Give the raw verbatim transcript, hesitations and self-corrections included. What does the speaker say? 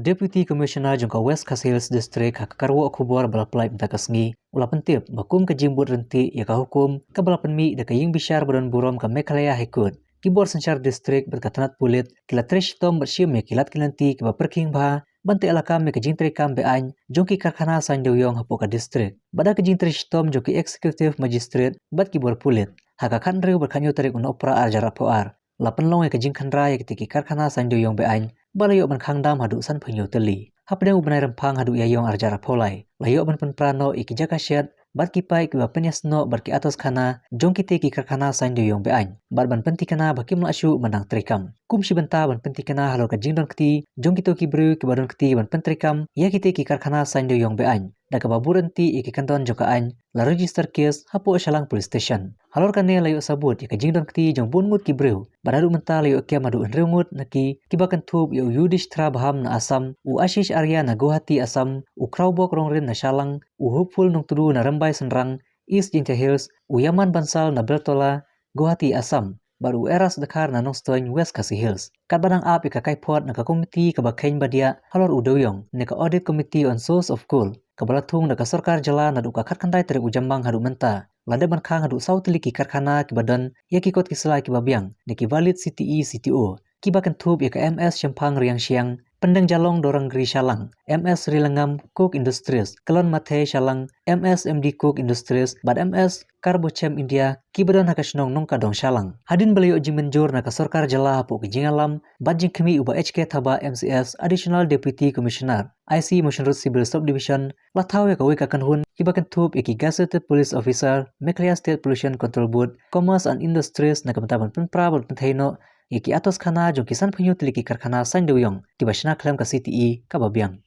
Deputy Commissioner jong ka West Khasi Hills District ha ka karwok khubor ba la pynlait mynta ka sngi, u la pyntip ba kum ka jingbud ryntih ïa ka hukum kaba la pynmih da ka ïing bishar ba don burom ka Meghalaya High Court, ki bor synshar district bad ka tnat pulit ki la trei shitom bad shim ïa ki lad ki lynti kiba pyrkhing bha ban teh lakam ïa ka jingtreikam be-aiñ jong ki karkhana saiñ dewiong hapoh ka district. Bad da ka jingtrei shitom jong ki executive magistrate bad ki bor pulit, ha ka khathynriew bad khathynñiew tarik u Nohprah arhajar arphew ar, la pynlong ïa ka jingkhynra ïa kitei ki karkhana saiñ dewiong be-aiñ ba la ïoh ban khang dam haduh sanphew hynñiew tylli. Hapdeng u bnai Rymphang haduh Ïaïong arhajar arphew lai, la ïoh ban pynpra noh ïa ki jaka shet bad ki paip kiba pynïasnoh bad ki atoskhana jong kitei ki karkhana saiñ dewiong be-aiñ bad ban pyntikna ba kim lah shuh ban dang treikam. Kum shi bynta ban pyntikna halor ka jingdon kti jong kito ki briew kiba don kti ban pyntreikam ïa kitei ki karkhana saiñ dewiong be-aiñ, da kaba bud ryntih ïa ki kyndon jong ka aiñ, la register case hapoh Shallang Police Station. Halor kane la ïoh sabut ïa ka jingdon kti jong bun ngut ki briew, bad haduh mynta la ïoh kem haduh hynriew ngut na ki, kiba kynthup ïa u Yudhishthra Baham na Assam, u Ashish Arya na Guwahati, Assam, u Khrawbok Rongrin na Shallang, u Hopeful Nongtdu na Rymbai Synrang, East Jaiñtia Hills, u Yaman Bansal na Beltola, Guwahati, Assam, bad u Eras Dkhar na Nongstoiñ, West Khasi Hills. Katba dang ap ïa ka kaiphod na ka komiti kaba kheiñ badiah halor u dewiong, ne ka Audit Committee on Source of Coal, kaba la thung da ka sorkar jylla naduh ka khatkhyndai tarik u Jymmang haduh mynta, la dep ban khang haduh saw tylli ki karkhana kiba don ïa ki kot ki sla kiba biang, ne ki valid C T E C T O, kiba kynthup ïa ka M S Shemphang Riang Shiang, Pyndengjallong Dorangri Shallang, M S Rilangam Coke Industries, Kalon Mathei Shallang, M S M D Coke Industries, bad M S Carbochem India, kiba don ha ka shnong Nongkadong Shallang. Hadien ba la ïoh jingmynjur na ka sorkar jylla hapoh ka jingïalam bad jingkhmih, u Bah H K Thabah M C S, Additional Deputy Commissioner, I C Mission Road Civil Subdivision, la thaw ïa kawei ka kynhun kiba kynthup ïa ki Gazetted Police Officer, Meghalaya State Pollution Control Board, Commerce and Industries, na ka bynta ban pynpra bad pynthei noh ïa ki atoskhana jong ki sanphew hynñiew tylli ki karkhana saiñ dewiong kiba shna khlem ka C T E kaba biang.